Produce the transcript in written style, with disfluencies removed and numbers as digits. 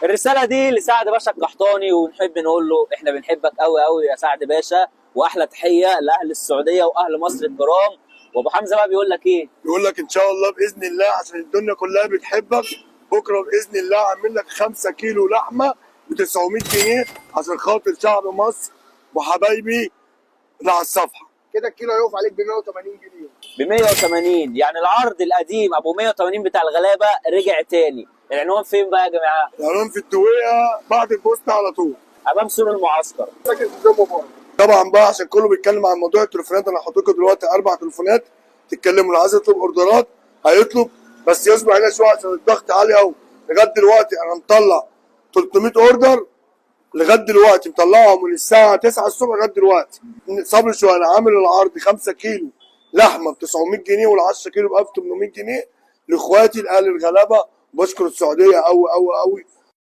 الرسالة دي لسعد باشا القحطاني، ونحب نقول له احنا بنحبك قوي قوي يا سعد باشا، واحلى تحية لاهل السعودية واهل مصر الكرام. وابو حمزة بقى بيقول لك ايه؟ يقول لك ان شاء الله باذن الله عشان الدنيا كلها بتحبك، بكره باذن الله عامل لك 5 كيلو لحمه ب 900 جنيه عشان خاطر شعب مصر وحبايبي اللي على الصفحة. كده الكيلو هيقف عليك ب 180 جنيه. ب 180، يعني العرض القديم ابو 180 بتاع الغلابة رجع تاني. العنوان فين بقى يا جماعة؟ العنوان في الدويقه بعد البوست على طول، امام سور المعسكر. ساكن في زي مبارك. طبعا بقى عشان كله بيتكلم عن موضوع التليفونات، انا هحط لكم دلوقتي 4 تليفونات تتكلموا. اللي عايز يطلب اوردرات هيطلب، بس يصبر علينا شوية عشان الضغط عالي قوي. لغاية دلوقتي انا مطلع 300 order لغاية دلوقتي، مطلعهم من الساعة 9 الصبح لغاية دلوقتي. صبر شوية، انا عامل العرض 5 كيلو لحمه ب 900 جنيه وال 10 كيلو ب 1800 جنيه لاخواتي الاهل الغلابة. بشكر السعودية قوي قوي قوي.